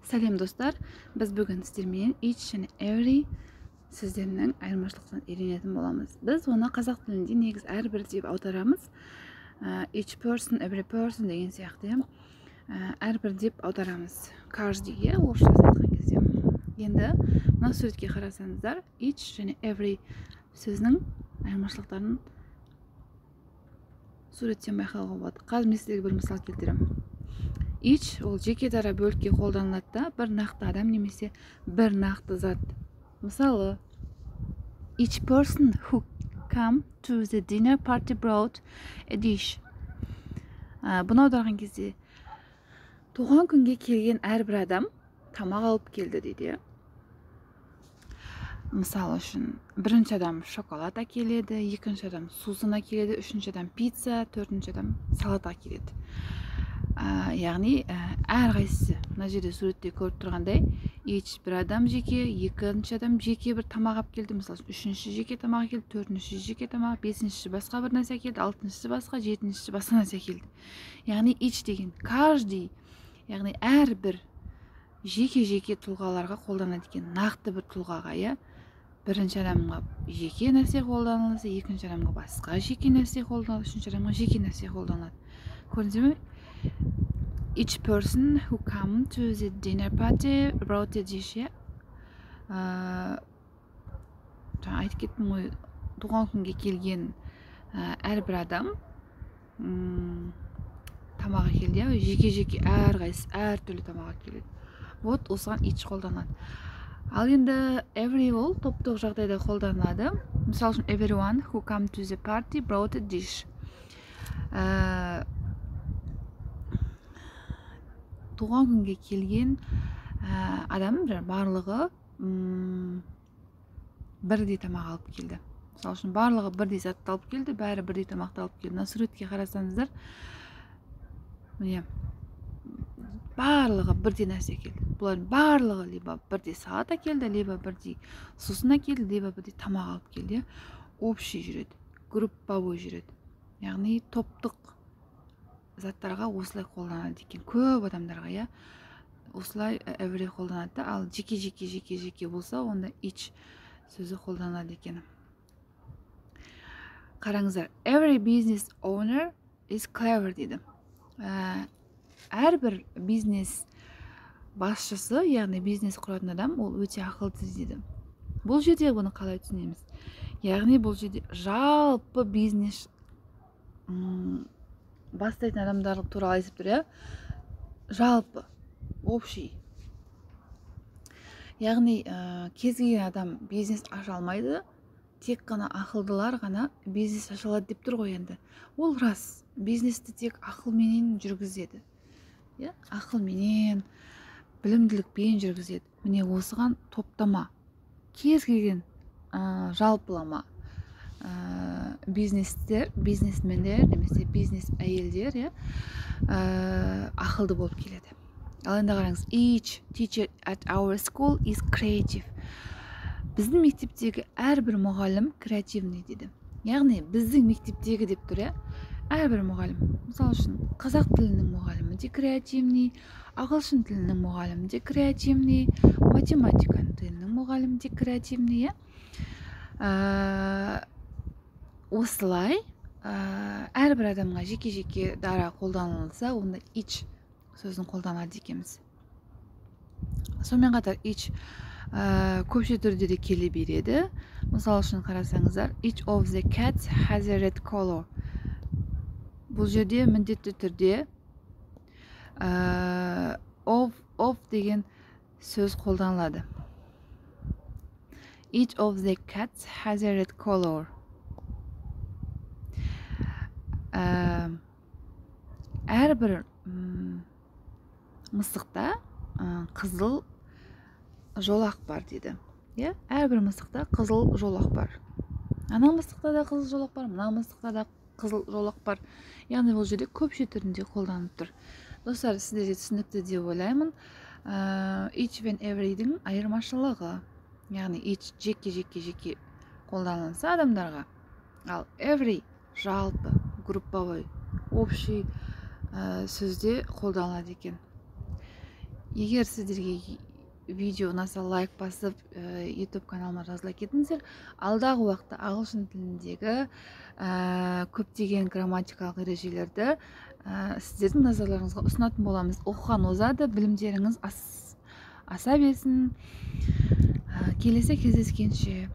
Сәлем, достар! Біз бүгін сіздермен each және every сөздерінің айырмашылықтарын үйренетін боламыз. Біз оны қазақ тілінде негізі әрбір деп аударамыз. Each person, every person деген сияқты, иә, әрбір деп аударамыз, каждый, иә, орысшасын айтқан кезде. Енді мына суретке қарасаңыздар, each және every сөзінің айырмашылықтарын суреттен байқауға болады. Қазір мен сіздерге бір мысал келтіремін. Each ол жеке дара бөлікке қолданылады да, бір нақты адам немесе бір нақты зат. Мысалы, each person who come to the dinner party brought a dish. Бұны аударған кезде туған күнге келген әрбір адам тамақ алып келді дейді, иә. Мысалы үшін, бірінші адам шоколад әкеледі, екінші адам сусын әкеледі, үшінші адам пицца, төртінші адам салат әкеледі. Яғни әрқайсысы мына жерде суретте көріп тұрғандай, each бір адам жеке, екінші адам жеке бір тамақ алып келді, мысалы үшін, үшінші жеке тамақ әкелді, төртінші жеке тамақ, бесіншісі басқа бір нәрсе әкелді, алтыншысы басқа, жетіншісі басқа нәрсе әкелді. Яғни each деген каждый, яғни әрбір жеке жеке тұлғаларға қолданады екен, нақты бір тұлғаға, иә. Бірінші адамға жеке нәрсе қолданылса, екінші адамға басқа жеке нәрсе қолданылады, үшінші адамға жеке нәрсе қолданылады. Көрдіңіздер ме? Each person who come to the dinner party brought a dish, иә. Жаңа айтып кеттім ғой, туған күнге келген әрбір адам тамақ әкелді, иә, жеке жеке әрқайсысы әртүрлі тамақ әкеледі. Вот осыған each қолданады. Ал енді every ол топтық жағдайда қолданылады. Мысалы үшін, everyone who come to the party brought a dish. Туған күнге келген адам барлығы бірдей тамақ алып келді. Мысалы үшін, барлығы бірдей затты алып келді, бәрі бірдей тамақты алып келді. Мына суретке қарасаңыздар, міне, барлығы бірдей нәрсе әкелді. Бұлардың барлығы либо бірдей салат әкелді, либо бірдей сусын әкелді, либо бірдей тамақ алып келді, иә. Общий жүреді, групповой жүреді, яғни топтық заттарға осылай қолданады екен, көп адамдарға, иә, осылай every қолданады да. Ал жеке жеке жеке жеке болса, онда each сөзі қолданады екен. Қараңыздар, every business owner is clever дейді. Әрбір бизнес басшысы, яғни бизнес құратын адам, ол өте ақылды дейді. Бұл жерде бұны қалай түсінеміз? Яғни бұл жерде жалпы бизнес бастайтын адамдар туралы айтып тұр, иә, жалпы, общий. Яғни кез келген адам бизнес аша алмайды, тек қана ақылдылар ғана бизнес аша алады деп тұр ғой. Енді ол рас, бизнесті тек ақылменен жүргізеді, иә, ақылменен, білімділікпен жүргізеді. Міне, осыған топтама, кез келген жалпылама бизнестер, бизнесмендер немесе бизнес әйелдер, иә, ақылды болып келеді. Ал енді қараңыз, each teacher at our school is creative. Біздің мектептегі әрбір мұғалім креативный дейді. Яғни біздің мектептегі деп тұр, иә, әрбір мұғалім. Мысалы үшін, қазақ тілінің мұғалімі де креативный, ағылшын тілінің мұғалімі де креативный, математика тілінің мұғалімі де креативный, иә. Осылай әрбір адамға жеке жеке дара қолданылса, онда each сөзін қолданады екенбіз. Сонымен қатар each көпше түрде де келе береді. Мысалы үшін, қарасаңыздар, each of the cats has a red color. Бұл жерде міндетті түрде of деген сөз қолданылады. Each of the cats has a red color. Әрбір мысықта қызыл жолақ бар дейді, иә. Әрбір мысықта қызыл жолақ бар. Ана мысықта да қызыл жолақ бар, мына мысықта да қызыл жолақ бар. Яғни бұл жерде көпше түрінде қолданып тұр. Достар, сіздерге түсінікті деп ойлаймын. Each пен everyдің айырмашылығы, яғни each жеке жеке жеке қолданылса адамдарға, ал every жалпы, групповой, общий сөзде қолданылады екен. Егер сіздерге видео ұнаса, лайк басып, YouTube каналыма жазыла кетіңіздер. Алдағы уақытта ағылшын тіліндегі көптеген грамматикалық ережелерді сіздердің назарларыңызға ұсынатын боламыз. Оқыған озады, білімдеріңіз аса берсін. Келесі кездескенше.